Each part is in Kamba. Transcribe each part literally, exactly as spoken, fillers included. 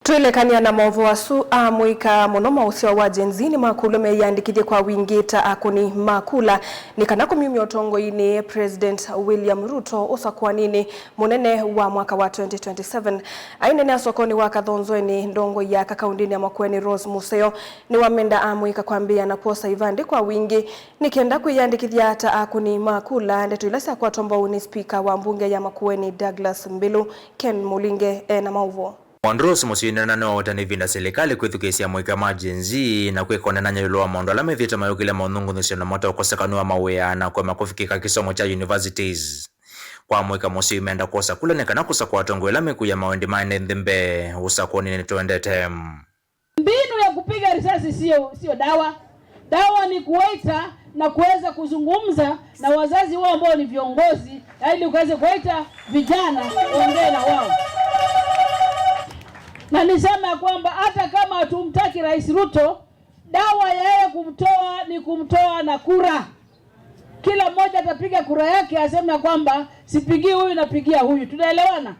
Twĩlekany'a na maũvoo asu, amũika mũno ma ũseo wa Gen Z nĩmakũlw'a meyĩandĩkĩthye kwa wingĩ ta akũni ma kula nĩ kana kũmyumya ũtongoinĩ President William Ruto ũsakũaninĩ mũnene wa mwaka wa twenty twenty-seven. Aineenea sokonĩ wa Kathonzoeni, ndongoi ya aka kaũndĩnĩ ya Makueni Rose Mũseo nĩwamenda amũika kwambĩĩa na kwosa ivandĩ kwa wingĩ nĩ kenda kwĩyĩandĩkĩthya ta akũni ma kula, ndeto ila syakwatwa mbau nĩ spika wa mbunge ya Makueni Douglas Mbilu. Ken Mũlinge e na maũvoo. Mwandu Rose Mũseo nĩwaweta nĩ ĩvinda silikalĩ kwĩthukĩĩsya amũika ma Gen Z na kwĩka ũneenany'a ĩũlũ wa maũndũ ala methĩĩtwe mayũkĩlya maũnyungunyĩsyo na mata ũkosekanu wa mawĩa na kũema kũvikĩka kĩsomo kya universities. Kwa amũika Mũseo, menda kwosa kula nĩ kana kũsakũa atongoi ala mekũia mawendi ma ene nthĩ mbee ũsakũaninĩ tũendete. Mbinu ya kupiga risasi sio, sio dawa. Dawa ni kuwaita na kuweza kuzungumza na wazazi wao ambao ni viongozi, ili ukaweze kuwaita vijana, uongee na wao. Na niseme ya kwamba hata kama hatumtaki Rais Ruto, dawa ya yeye kumtoa ni kumtoa na kura. Kila mmoja atapiga kura yake, aseme ya kwamba sipigii huyu, napigia huyu. Tunaelewana?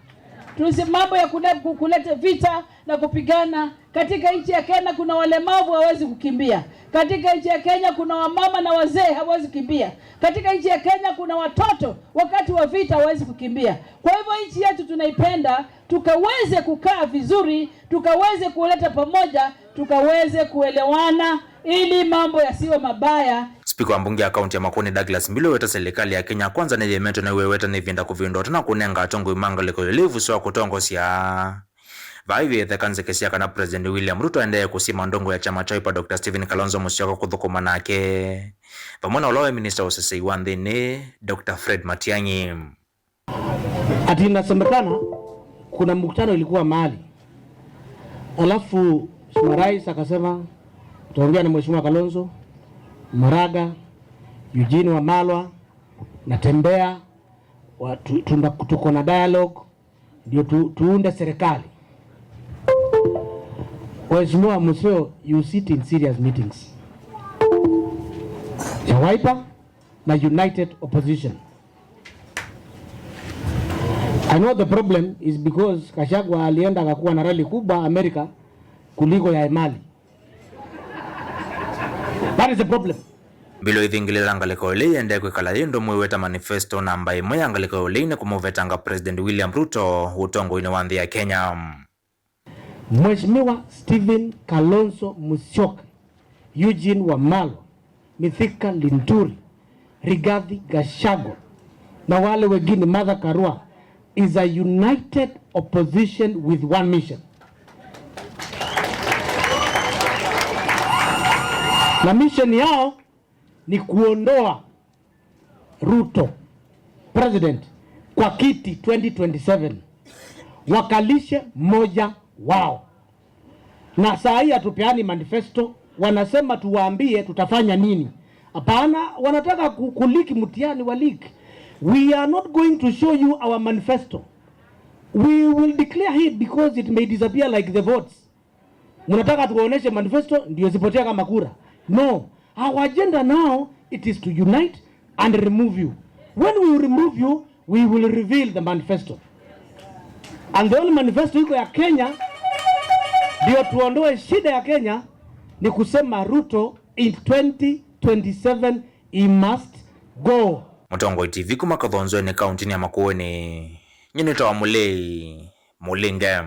Tusi mambo ya kule-, ku-, kulete vita na kupigana. Katika nchi ya Kenya kuna walemavu hawezi kukimbia. Katika nchi ya Kenya kuna wamama na wazee hawezi kimbia. Katika nchi ya Kenya kuna watoto wakati wa vita hawezi kukimbia. Kwa hivyo nchi yetu tunaipenda, tukaweze kukaa vizuri, tukaweze kuleta pamoja, tukaweze kuelewana ili mambo yasiwe mabaya. Spika wa mbunge ya kaunti ya Makueni Douglas Mbilu aweta silikalĩ ya Kenya Kwanza nĩyĩemetwe na ĩweweta nĩ ĩvinda kũvĩndũa tena kũnenga atongoi ma ngalĩko ĩũlũ ĩvuso wa kũtongosya. Vaa ivĩtheka nzeke sya kana President William Ruto aendee kũsima ndongoi ya kyama kya Wiper Doctor Stephen Kalonzo Musyoka kũthũkũma nake, vamwe na ũla waĩ minista wa ũsesei wa nthĩnĩ, Doctor Fred Matiang'i. Ati inasemekana kuna mkutano ilikuwa mahali, alafu Mheshimiwa Rais akasema, "Tutaongea na Mheshimiwa Kalonzo, Maraga, Eugene Wamalwa, Natembeya, wa, tu, tuna, tuko na dialogue, ndio tu, tuunde serikali." Mheshimiwa Museo, you sit in serious meetings ya Wiper na United Opposition. I know the problem is because Gachagua alienda akakuwa na rally kubwa America kuliko ya Emali. That is the problem. Mbilu ĩthingĩlĩla ngalĩko ĩlĩ yĩendee kwĩkala yĩ ndũmũ ĩweta manifesto namba ĩmwe ya ngalĩko ĩlĩ nĩ kũmũvetanga President William Ruto ũtongoinĩ wa nthĩ ya Kenya. Mheshimiwa Stephen Kalonzo Musyoka, Eugene Wamalwa, Mithika Linturi, Rigathi Gachagua na wale wengine, Martha Karua, is a united opposition with one mission. Na mission yao ni kuondoa Ruto president kwa kiti twenty twenty-seven, wakalishe mmoja wao. Na saa hii hatupeani manifesto, wanasema tuwaambie tutafanya nini. Hapana, wanataka ku-, ku-leak mtihani wa leak. We are not going to show you our manifesto. We will declare it because it may disappear like the votes. Mnataka tuwaoneshe manifesto ndio zipotea kama kura? No. Our agenda now, it is to unite and remove you. When we remove you, we will reveal the manifesto. And the only manifesto iko ya Kenya ndio tuondoe shida ya Kenya ni kusema Ruto in twenty twenty-seven he must go. Mũtongoi T V kuma Kathonzoeni kauntinĩ ya Makueni. Nyie nĩtawa Mũlei Mũlinge.